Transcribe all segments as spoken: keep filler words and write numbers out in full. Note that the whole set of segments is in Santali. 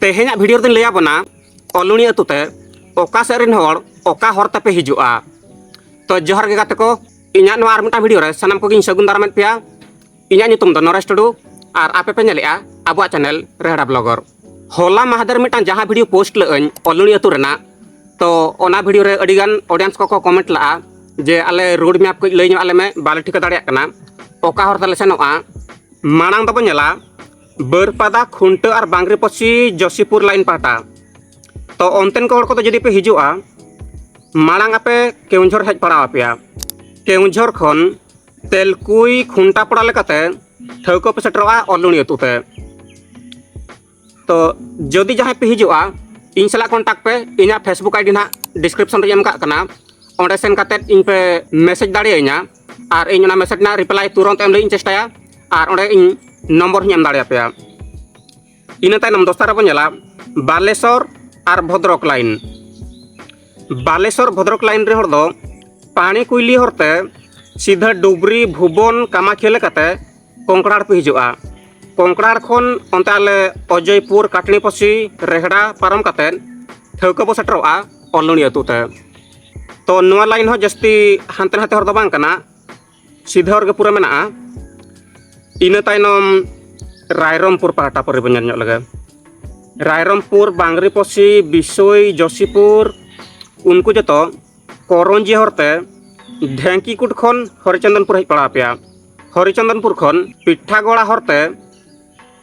ᱛᱮᱦᱮᱧᱟᱜ ᱵᱷᱤᱰᱤᱭᱳ ᱨᱮᱫᱚᱧ ᱞᱟᱹᱭ ᱟᱵᱚᱱᱟ ᱚᱞᱩᱬᱤ ᱟᱹᱛᱩ ᱛᱮ ᱚᱠᱟ ᱥᱮᱫ ᱨᱮᱱ ᱦᱚᱲ ᱚᱠᱟ ᱦᱚᱨ ᱛᱮᱯᱮ ᱦᱤᱡᱩᱜᱼᱟ᱾ ᱛᱚ ᱡᱚᱦᱟᱨ ᱜᱮ ᱜᱟᱛᱮ ᱠᱚ, ᱤᱧᱟᱹᱜ ᱱᱚᱣᱟ ᱟᱨ ᱢᱤᱫᱴᱟᱝ ᱵᱷᱤᱰᱤᱭᱳ ᱨᱮ ᱥᱟᱱᱟᱢ ᱠᱚᱜᱮᱧ ᱥᱟᱹᱜᱩᱱ ᱫᱟᱨᱟᱢᱮᱫ ᱯᱮᱭᱟ᱾ ᱤᱧᱟᱹᱜ ᱧᱩᱛᱩᱢ ᱫᱚ ᱱᱚᱨᱮᱥ ᱴᱩᱰᱩ ᱟᱨ ᱟᱯᱮ ᱯᱮ ᱧᱮᱞᱮᱜᱼᱟ ᱟᱵᱚᱣᱟᱜ ᱪᱮᱱᱮᱞ ᱨᱮᱦᱲᱟ ᱵᱞᱚᱜᱟᱨ᱾ ᱦᱚᱞᱟ ᱢᱟᱦᱫᱮᱨ ᱢᱤᱫᱴᱟᱝ ᱡᱟᱦᱟᱸ ᱵᱷᱤᱰᱤᱭᱳ ᱯᱳᱥᱴ ᱞᱮᱫᱟᱹᱧ ᱚᱞᱩᱬᱤ ᱟᱹᱛᱩ ᱨᱮᱱᱟᱜ, ᱛᱚ ᱚᱱᱟ ᱵᱷᱤᱰᱤᱭᱳ ᱨᱮ ᱟᱹᱰᱤᱜᱟᱱ ᱚᱰᱤᱭᱮᱱᱥ ᱠᱚᱠᱚ ᱠᱚᱢᱮᱱᱴ ᱞᱟᱜᱼᱟ ᱡᱮ ᱟᱞᱮ ᱨᱳᱰ ᱢᱮᱯ ᱠᱟᱹᱡ ᱞᱟᱹᱭ ᱧᱚᱜ ᱟᱞᱮ ᱢᱮ, ᱵᱟᱞᱮ ᱴᱷᱤᱠᱟᱹ ᱫᱟᱲᱮᱭᱟᱜ ᱠᱟᱱᱟ ᱚᱠᱟ ᱦᱚᱨ ᱛᱮᱞᱮ ᱥᱮᱱᱚᱜᱼᱟ᱾ ᱢᱟᱲᱟᱝ ᱫᱚᱵᱚ ᱧᱮᱞᱟ ᱵᱟᱹᱨᱯᱟᱫᱟ, ᱠᱷᱩᱱᱴᱟᱹ ᱟᱨ ᱵᱟᱝᱨᱤᱯᱚᱥᱤ ᱡᱚᱥᱤᱯᱩᱨ ᱞᱟᱭᱤᱱ ᱯᱟᱦᱴᱟ᱾ ᱛᱚ ᱚᱱᱛᱮᱱ ᱠᱚ ᱦᱚᱲ ᱠᱚᱫᱚ ᱡᱩᱫᱤ ᱯᱮ ᱦᱤᱡᱩᱜᱼᱟ, ᱢᱟᱲᱟᱝ ᱟᱯᱮ ᱠᱮᱣᱚᱱᱡᱷᱚᱨ ᱦᱮᱡ ᱯᱟᱲᱟᱣ ᱟᱯᱮᱭᱟ᱾ ᱠᱮᱣᱚᱱᱡᱷᱚᱨ ᱠᱷᱚᱱ ᱛᱮᱞᱠᱩᱭ ᱠᱷᱩᱱᱴᱟ ᱯᱟᱲᱟ ᱞᱮᱠᱟᱛᱮ ᱴᱷᱟᱹᱣᱠᱟᱹ ᱯᱮ ᱥᱮᱴᱮᱨᱚᱜᱼᱟ ᱚᱞᱩᱬᱤ ᱟᱹᱛᱩ ᱛᱮ᱾ ᱛᱚ ᱡᱩᱫᱤ ᱡᱟᱦᱟᱸᱭ ᱯᱮ ᱦᱤᱡᱩᱜᱼᱟ, ᱤᱧ ᱥᱟᱞᱟᱜ ᱠᱚᱱᱴᱟᱠᱴ ᱯᱮ᱾ ᱤᱧᱟᱹᱜ ᱯᱷᱮᱥᱵᱩᱠ ᱟᱭᱰᱤ ᱱᱟᱦᱟᱜ ᱰᱤᱥᱠᱨᱤᱯᱥᱚᱱ ᱨᱮᱧ ᱮᱢ ᱠᱟᱜ ᱠᱟᱱᱟ, ᱚᱸᱰᱮ ᱥᱮᱱ ᱠᱟᱛᱮᱫ ᱤᱧ ᱯᱮ ᱢᱮᱥᱮᱡᱽ ᱫᱟᱲᱮᱭᱟᱹᱧᱟ ᱟᱨ ᱤᱧ ᱚᱱᱟ ᱢᱮᱥᱮᱡᱽ ᱨᱮᱱᱟᱜ ᱨᱤᱯᱞᱟᱭ ᱛᱩᱨᱚᱱᱛ ᱮᱢ ᱞᱟᱹᱜᱤᱫ ᱤᱧ ᱪᱮᱥᱴᱟᱭᱟ ᱟᱨ ᱚᱸᱰᱮ ᱤᱧ ᱱᱚᱢᱵᱚᱨ ᱦᱚᱸᱧ ᱮᱢ ᱫᱟᱲᱮᱭᱟᱯᱮᱭᱟ᱾ ᱤᱱᱟᱹ ᱛᱟᱭᱱᱚᱢ ᱫᱚᱥᱟᱨ ᱨᱮᱵᱚᱱ ᱧᱮᱞᱟ ᱵᱟᱞᱮᱥᱚᱨ ᱟᱨ ᱵᱷᱚᱫᱨᱚᱠ ᱞᱟᱭᱤᱱ᱾ ᱵᱟᱞᱮᱥᱚᱨ ᱵᱷᱚᱫᱨᱚᱠ ᱞᱟᱭᱤᱱ ᱨᱮ ᱦᱚᱲ ᱫᱚ ᱯᱟᱹᱬᱤ ᱠᱩᱭᱞᱤ ᱦᱚᱨᱛᱮ ᱥᱤᱫᱷᱟᱹ ᱰᱩᱵᱽᱨᱤ, ᱵᱷᱩᱵᱚᱱ, ᱠᱟᱢᱟᱠᱷᱤᱭᱟᱹ ᱞᱮᱠᱟᱛᱮ ᱠᱚᱝᱠᱲᱟᱲ ᱯᱮ ᱦᱤᱡᱩᱜᱼᱟ᱾ ᱠᱚᱝᱠᱲᱟᱲ ᱠᱷᱚᱱ ᱚᱱᱛᱮ ᱟᱞᱮ ᱚᱡᱚᱭᱯᱩᱨ, ᱠᱟᱴᱱᱤᱯᱚᱥᱤ, ᱨᱮᱦᱲᱟ ᱯᱟᱨᱚᱢ ᱠᱟᱛᱮᱫ ᱴᱷᱟᱹᱣᱠᱟᱹ ᱵᱚ ᱥᱮᱴᱮᱨᱚᱜᱼᱟ ᱚᱞᱩᱬᱤ ᱟᱹᱛᱩ ᱛᱮ᱾ ᱛᱚ ᱱᱚᱣᱟ ᱞᱟᱭᱤᱱ ᱦᱚᱸ ᱡᱟᱹᱥᱛᱤ ᱦᱟᱱᱛᱮ ᱱᱟᱛᱮ ᱦᱚᱨ ᱫᱚ ᱵᱟᱝ ᱠᱟᱱᱟ, ᱥᱤᱫᱷᱟᱹ ᱦᱚᱨ ᱜᱮ ᱯᱩᱨᱟᱹ ᱢᱮᱱᱟᱜᱼᱟ᱾ ᱤᱱᱟᱹ ᱛᱟᱭᱱᱚᱢ ᱨᱟᱭᱨᱚᱢᱯᱩᱨ ᱯᱟᱦᱴᱟ ᱯᱟᱹᱨᱤ ᱵᱚᱱ ᱧᱮᱞ ᱧᱚᱜ ᱞᱮᱜᱮ᱾ ᱨᱟᱭᱨᱚᱢᱯᱩᱨ, ᱵᱟᱝᱨᱤᱯᱚᱥᱤ, ᱵᱤᱥᱳᱭ, ᱡᱚᱥᱤᱯᱩᱨ, ᱩᱱᱠᱩ ᱡᱚᱛᱚ ᱠᱚᱨᱚᱧᱡᱤ ᱦᱚᱨᱛᱮ ᱰᱷᱮᱝᱠᱤᱠᱩᱴ ᱠᱷᱚᱱ ᱦᱚᱨᱤᱪᱚᱱᱫᱚᱱᱯᱩᱨ ᱦᱮᱡ ᱯᱟᱲᱟᱣ ᱟᱯᱮᱭᱟ᱾ ᱦᱚᱨᱤᱪᱚᱱᱫᱚᱱᱯᱩᱨ ᱠᱷᱚᱱ ᱯᱤᱴᱷᱟᱜᱚᱲᱟ ᱦᱚᱨᱛᱮ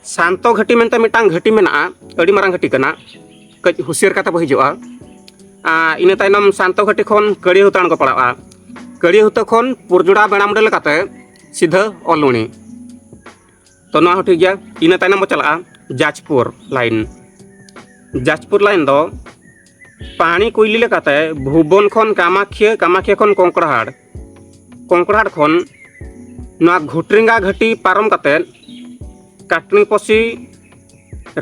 ᱥᱟᱱᱛᱚ ᱜᱷᱟᱹᱴᱤ ᱢᱮᱱᱛᱮ ᱢᱤᱫᱴᱟᱝ ᱜᱷᱟᱹᱴᱤ ᱢᱮᱱᱟᱜᱼᱟ, ᱟᱹᱰᱤ ᱢᱟᱨᱟᱝ ᱜᱷᱟᱹᱴᱤ ᱠᱟᱱᱟ, ᱠᱟᱹᱡ ᱦᱩᱥᱤᱭᱟᱹᱨ ᱠᱟᱛᱮ ᱵᱚ ᱦᱤᱡᱩᱜᱼᱟ᱾ ᱟᱨ ᱤᱱᱟᱹ ᱛᱟᱭᱱᱚᱢ ᱥᱟᱱᱛᱚ ᱜᱷᱟᱹᱴᱤ ᱠᱷᱚᱱ ᱠᱟᱹᱲᱤᱭᱟᱹ ᱦᱩᱛᱟᱹ ᱟᱬᱜᱚ ᱯᱟᱲᱟᱜᱼᱟ᱾ ᱠᱟᱹᱲᱤᱭᱟᱹ ᱦᱩᱛᱟᱹ ᱠᱷᱚᱱ ᱯᱩᱨᱡᱩᱲᱟ ᱵᱮᱲᱟᱢᱩᱰᱟᱹ ᱞᱮᱠᱟᱛᱮ ᱥᱤᱫᱷᱟᱹ ᱚᱞᱩᱬᱤ᱾ ᱛᱚ ᱱᱚᱣᱟ ᱦᱚᱸ ᱴᱷᱤᱠ ᱜᱮᱭᱟ᱾ ᱤᱱᱟᱹ ᱛᱟᱭᱱᱚᱢ ᱵᱚ ᱪᱟᱞᱟᱜᱼᱟ ᱡᱟᱡᱽᱯᱩᱨ ᱞᱟᱭᱤᱱ᱾ ᱡᱟᱡᱽᱯᱩᱨ ᱞᱟᱭᱤᱱ ᱫᱚ ᱯᱟᱹᱬᱤ ᱠᱩᱭᱞᱤ ᱞᱮᱠᱟᱛᱮ ᱵᱷᱩᱵᱚᱱ ᱠᱷᱚᱱ ᱠᱟᱢᱟᱠᱷᱤᱭᱟᱹ, ᱠᱟᱢᱟᱠᱷᱤᱭᱟᱹ ᱠᱷᱚᱱ ᱠᱚᱝᱠᱲᱟᱦᱟᱲ, ᱠᱚᱝᱠᱲᱟᱦᱟᱲ ᱠᱷᱚᱱ ᱱᱚᱣᱟ ᱜᱷᱩᱴᱨᱤᱝᱜᱟ ᱜᱷᱟᱹᱴᱤ ᱯᱟᱨᱚᱢ ᱠᱟᱛᱮᱫ ᱠᱟᱴᱱᱤᱯᱚᱥᱤ,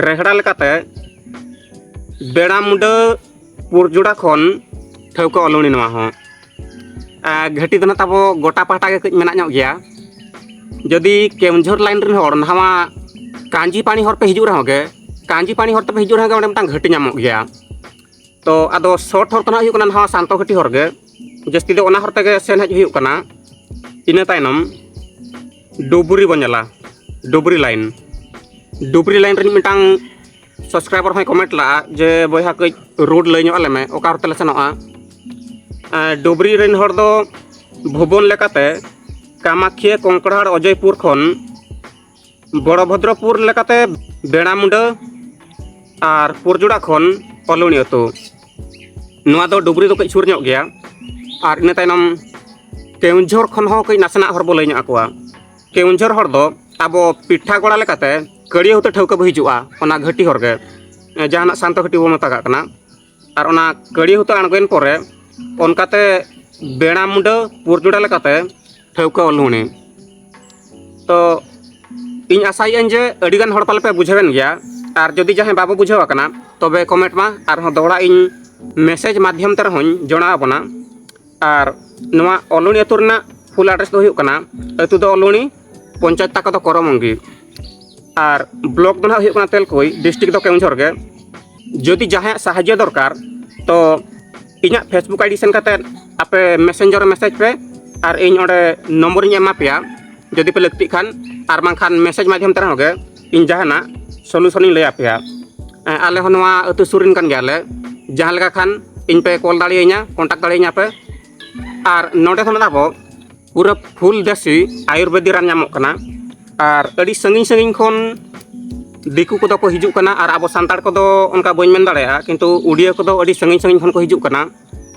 ᱨᱮᱦᱲᱟ ᱞᱮᱠᱟᱛᱮ ᱵᱮᱲᱟ ᱢᱩᱰᱟᱹ, ᱯᱩᱨᱡᱩᱲᱟ ᱠᱷᱚᱱ ᱴᱷᱟᱹᱣᱠᱟᱹ ᱚᱞᱩᱬᱤ ᱱᱚᱣᱟ ᱦᱚᱸ᱾ ᱟᱨ ᱜᱷᱟᱹᱴᱤ ᱫᱚ ᱱᱟᱜ ᱛᱟᱵᱚ ᱜᱚᱴᱟ ᱯᱟᱦᱴᱟ ᱜᱮ ᱠᱟᱹᱡ ᱢᱮᱱᱟᱜ ᱧᱚᱜ ᱜᱮᱭᱟ᱾ ᱡᱩᱫᱤ ᱠᱮᱣᱚᱱᱡᱷᱚᱨ ᱞᱟᱭᱤᱱ ᱨᱮᱱ ᱦᱚᱲ ᱱᱟᱣᱟ ᱠᱟᱧᱡᱤ ᱯᱟᱹᱬᱤ ᱦᱚᱨ ᱯᱮ ᱦᱤᱡᱩᱜ ᱨᱮᱦᱚᱸ ᱜᱮ, ᱠᱟᱧᱪᱤᱯᱟᱲᱤ ᱦᱚᱨ ᱛᱮᱯᱮ ᱦᱤᱡᱩᱜ ᱨᱮᱦᱚᱸ ᱜᱮ ᱚᱸᱰᱮ ᱢᱤᱫᱴᱟᱝ ᱜᱷᱟᱹᱴᱤ ᱧᱟᱢᱚᱜ ᱜᱮᱭᱟ᱾ ᱛᱚ ᱟᱫᱚ ᱥᱚᱨᱴ ᱦᱚᱨ ᱫᱚ ᱱᱟᱦᱟᱜ ᱦᱩᱭᱩᱜ ᱠᱟᱱᱟ ᱱᱚᱣᱟ ᱥᱟᱱᱛᱚ ᱜᱷᱟᱹᱴᱤ ᱦᱚᱨ ᱜᱮ, ᱡᱟᱹᱥᱛᱤ ᱫᱚ ᱚᱱᱟ ᱦᱚᱨ ᱛᱮᱜᱮ ᱥᱮᱱ ᱦᱮᱡ ᱦᱩᱭᱩᱜ ᱠᱟᱱᱟ᱾ ᱤᱱᱟᱹ ᱛᱟᱭᱱᱚᱢ ᱰᱩᱵᱽᱨᱤ ᱵᱚᱱ ᱧᱮᱞᱟ, ᱰᱩᱵᱽᱨᱤ ᱞᱟᱭᱤᱱ᱾ ᱰᱩᱵᱽᱨᱤ ᱞᱟᱭᱤᱱ ᱨᱤᱱᱤᱡ ᱢᱤᱫᱴᱟᱝ ᱥᱟᱵᱥᱠᱨᱟᱭᱵᱟᱨ ᱦᱚᱸᱭ ᱠᱚᱢᱮᱱᱴ ᱞᱟᱜᱼᱟ ᱡᱮ, "ᱵᱚᱭᱦᱟ, ᱠᱟᱹᱡ ᱨᱳᱰ ᱞᱟᱹᱭ ᱧᱚᱜ ᱟᱞᱮ ᱢᱮ, ᱚᱠᱟ ᱦᱚᱨ ᱛᱮᱞᱮ ᱥᱮᱱᱚᱜᱼᱟ?" ᱮᱸ, ᱰᱩᱵᱽᱨᱤ ᱨᱮᱱ ᱦᱚᱲ ᱫᱚ ᱵᱷᱩᱵᱚᱱ ᱞᱮᱠᱟᱛᱮ ᱠᱟᱢᱟᱠᱷᱤᱭᱟᱹ, ᱠᱚᱝᱠᱲᱟᱦᱟᱲ, ᱚᱡᱚᱭᱯᱩᱨ ᱠᱷᱚᱱ ᱵᱚᱲᱚᱵᱷᱚᱫᱨᱚᱯᱩᱨ ᱞᱮᱠᱟᱛᱮ ᱵᱮᱲᱟᱢᱩᱰᱟᱹ ᱟᱨ ᱯᱩᱨᱡᱩᱲᱟ ᱠᱷᱚᱱ ᱚᱞᱩᱬᱤ ᱟᱹᱛᱩ᱾ ᱱᱚᱣᱟ ᱫᱚ ᱰᱩᱵᱽᱨᱤ ᱫᱚ ᱠᱟᱹᱡ ᱥᱩᱨ ᱧᱚᱜ ᱜᱮᱭᱟ᱾ ᱟᱨ ᱤᱱᱟᱹ ᱛᱟᱭᱱᱚᱢ ᱠᱮᱣᱚᱱᱡᱷᱚᱨ ᱠᱷᱚᱱ ᱦᱚᱸ ᱠᱟᱹᱡ ᱱᱟᱥᱮᱱᱟᱜ ᱦᱚᱨ ᱵᱚ ᱞᱟᱹᱭ ᱧᱚᱜ ᱟᱠᱚᱣᱟ᱾ ᱠᱮᱣᱚᱱᱡᱷᱚᱨ ᱦᱚᱲ ᱫᱚ ᱟᱵᱚ ᱯᱤᱴᱷᱟᱜᱚᱲᱟ ᱞᱮᱠᱟᱛᱮ ᱠᱟᱹᱲᱤᱭᱟᱹ ᱦᱩᱛᱟᱹ ᱴᱷᱟᱹᱣᱠᱟᱹ ᱵᱚ ᱦᱤᱡᱩᱜᱼᱟ, ᱚᱱᱟ ᱜᱷᱟᱹᱴᱤ ᱦᱚᱨ ᱜᱮ, ᱡᱟᱦᱟᱱᱟᱜ ᱥᱟᱱᱛᱚ ᱜᱷᱟᱹᱴᱤ ᱵᱚ ᱢᱮᱛᱟᱜᱟᱜ ᱠᱟᱱᱟ᱾ ᱟᱨ ᱚᱱᱟ ᱠᱟᱹᱲᱤᱭᱟᱹ ᱦᱩᱛᱟᱹ ᱟᱬᱜᱚᱭᱮᱱ ᱯᱚᱨᱮ ᱚᱱᱠᱟᱛᱮ ᱵᱮᱲᱟᱢᱩᱰᱟᱹ ᱯᱩᱨᱡᱩᱲᱟ ᱞᱮᱠᱟᱛᱮ ᱴᱷᱟᱹᱣᱠᱟᱹ ᱚᱞᱩᱬᱤ᱾ ᱛᱚ ᱤᱧ ᱟᱥᱟᱭᱮᱫᱟᱹᱧ ᱡᱮ ᱟᱹᱰᱤᱜᱟᱱ ᱦᱚᱲ ᱯᱟᱞᱮ ᱯᱮ ᱵᱩᱡᱷᱟᱹᱣᱮᱱ ᱜᱮᱭᱟ᱾ ᱟᱨ ᱡᱩᱫᱤ ᱡᱟᱦᱟᱸᱭ ᱵᱟᱵᱚ ᱵᱩᱡᱷᱟᱹᱣ ᱟᱠᱟᱱᱟ, ᱛᱚᱵᱮ ᱠᱚᱢᱮᱱᱴ ᱢᱟ, ᱟᱨᱦᱚᱸ ᱫᱚᱦᱲᱟ ᱤᱧ ᱢᱮᱥᱮᱡᱽ ᱢᱟᱫᱽᱫᱷᱚᱢ ᱛᱮ ᱨᱮᱦᱚᱸᱧ ᱡᱚᱲᱟᱣ ᱟᱵᱚᱱᱟ᱾ ᱟᱨ ᱱᱚᱣᱟ ᱚᱞᱩᱬᱤ ᱟᱹᱛᱩ ᱨᱮᱱᱟᱜ ᱯᱷᱩᱞ ᱟᱰᱨᱮᱥ ᱫᱚ ᱦᱩᱭᱩᱜ ᱠᱟᱱᱟ, ᱟᱹᱛᱩ ᱫᱚ ᱚᱞᱩᱬᱤ, ᱯᱚᱧᱪᱟᱭᱮᱛ ᱛᱟᱠᱚ ᱫᱚ ᱠᱚᱨᱚᱢᱚᱝᱜᱤ, ᱟᱨ ᱵᱞᱚᱠ ᱫᱚ ᱱᱟᱦᱟᱜ ᱦᱩᱭᱩᱜ ᱠᱟᱱᱟ ᱛᱮᱞᱠᱩᱭ, ᱰᱤᱥᱴᱨᱤᱠᱴ ᱫᱚ ᱠᱮᱣᱚᱱᱡᱷᱚᱨ ᱜᱮ᱾ ᱡᱩᱫᱤ ᱡᱟᱦᱟᱸᱭᱟᱜ ᱥᱟᱦᱟᱡᱽᱡᱚ ᱫᱚᱨᱠᱟᱨ, ᱛᱚ ᱤᱧᱟᱹᱜ ᱯᱷᱮᱥᱵᱩᱠ ᱟᱭᱰᱤ ᱥᱮᱱ ᱠᱟᱛᱮᱫ ᱟᱯᱮ ᱢᱮᱥᱮᱧᱡᱚᱨ ᱨᱮ ᱢᱮᱥᱮᱡᱽ ᱯᱮ, ᱟᱨ ᱤᱧ ᱚᱸᱰᱮ ᱱᱚᱢᱵᱚᱨᱤᱧ ᱮᱢᱟ ᱯᱮᱭᱟ ᱡᱩᱫᱤ ᱯᱮ ᱞᱟᱹᱠᱛᱤᱜ ᱠᱷᱟᱱ, ᱟᱨ ᱵᱟᱝᱠᱷᱟᱱ ᱢᱮᱥᱮᱡᱽ ᱢᱟᱫᱽᱫᱷᱚᱢ ᱛᱮ ᱨᱮᱦᱚᱸ ᱜᱮ ᱤᱧ ᱡᱟᱦᱟᱱᱟᱜ ᱥᱚᱞᱩᱥᱚᱱᱤᱧ ᱞᱟᱹᱭ ᱟᱯᱮᱭᱟ᱾ ᱮᱸ, ᱟᱞᱮ ᱦᱚᱸ ᱱᱚᱣᱟ ᱟᱹᱛᱩ ᱥᱩᱨ ᱨᱮᱱ ᱠᱟᱱ ᱜᱮᱭᱟᱞᱮ᱾ ᱡᱟᱦᱟᱸ ᱞᱮᱠᱟ ᱠᱷᱟᱱ ᱤᱧ ᱯᱮ ᱠᱚᱞ ᱫᱟᱲᱮᱭᱟᱹᱧᱟ, ᱠᱚᱱᱴᱟᱠᱴ ᱫᱟᱲᱮᱭᱟᱹᱧᱟ ᱯᱮ᱾ ᱟᱨ ᱱᱚᱰᱮ ᱫᱚ ᱢᱮᱱᱟᱜ ᱟᱵᱚ ᱯᱩᱨᱟᱹ ᱯᱷᱩᱞ ᱫᱮᱥᱤ ᱟᱭᱩᱨᱵᱮᱫᱤᱠ ᱨᱟᱱ ᱧᱟᱢᱚᱜ ᱠᱟᱱᱟ᱾ ᱟᱨ ᱟᱹᱰᱤ ᱥᱟᱺᱜᱤᱧ ᱥᱟᱺᱜᱤᱧ ᱠᱷᱚᱱ ᱫᱤᱠᱩ ᱠᱚᱫᱚ ᱠᱚ ᱦᱤᱡᱩᱜ ᱠᱟᱱᱟ, ᱟᱨ ᱟᱵᱚ ᱥᱟᱱᱛᱟᱲ ᱠᱚᱫᱚ ᱚᱱᱠᱟ ᱵᱟᱹᱧ ᱢᱮᱱ ᱫᱟᱲᱮᱭᱟᱜᱼᱟ, ᱠᱤᱱᱛᱩ ᱩᱰᱤᱭᱟᱹ ᱠᱚᱫᱚ ᱟᱹᱰᱤ ᱥᱟᱺᱜᱤᱧ ᱥᱟᱺᱜᱤᱧ ᱠᱷᱚᱱ ᱠᱚ ᱦᱤᱡᱩᱜ ᱠᱟᱱᱟ᱾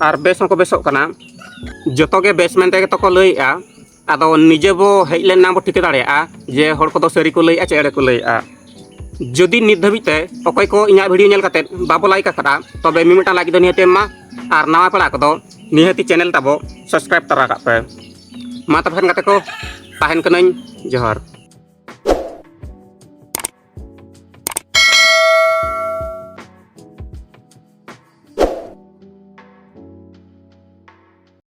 ᱟᱨ ᱵᱮᱥ ᱦᱚᱸᱠᱚ ᱵᱮᱥᱚᱜ ᱠᱟᱱᱟ᱾ ᱡᱚᱛᱚ ᱜᱮ ᱵᱮᱥ ᱢᱮᱱᱛᱮ ᱜᱮᱛᱚ ᱠᱚ ᱞᱟᱹᱭᱮᱜᱼᱟ᱾ ᱟᱫᱚ ᱱᱤᱡᱮ ᱵᱚ ᱦᱮᱡ ᱞᱮᱱ ᱱᱟ ᱵᱚ ᱴᱷᱤᱠᱟᱹ ᱫᱟᱲᱮᱭᱟᱜᱼᱟ ᱡᱮ ᱦᱚᱲ ᱠᱚᱫᱚ ᱥᱟᱹᱨᱤ ᱠᱚ ᱞᱟᱹᱭᱮᱜᱼᱟ ᱪᱮ ᱮᱲᱮ ᱠᱚ ᱞᱟᱹᱭᱮᱜᱼᱟ᱾ ᱡᱩᱫᱤ ᱱᱤᱛ ᱫᱷᱟᱹᱵᱤᱡ ᱛᱮ ᱚᱠᱚᱭ ᱠᱚ ᱤᱧᱟᱹᱜ ᱵᱷᱤᱰᱤᱭᱳ ᱧᱮᱞ ᱠᱟᱛᱮᱫ ᱵᱟᱵᱚ ᱞᱟᱭᱤᱠ ᱟᱠᱟᱫᱟ, ᱛᱚᱵᱮ ᱢᱤᱢᱤᱫᱴᱟᱝ ᱞᱟᱭᱤᱠ ᱫᱚ ᱱᱤᱦᱟᱹᱛ ᱮᱢ ᱢᱟ᱾ ᱟᱨ ᱱᱟᱣᱟ ᱯᱮᱲᱟ ᱠᱚᱫᱚ ᱱᱤᱦᱟᱹᱛᱤ ᱪᱮᱱᱮᱞ ᱛᱟᱵᱚ ᱥᱟᱵᱥᱠᱨᱟᱭᱤᱵ ᱛᱚᱨᱟ ᱠᱟᱜ ᱯᱮ᱾ ᱢᱟ ᱛᱚᱵᱮ ᱠᱷᱟᱱ ᱜᱟᱛᱮ ᱠᱚ, ᱛᱟᱦᱮᱱ ᱠᱟᱹᱱᱟᱹᱧ᱾ ᱡᱚᱦᱟᱨ᱾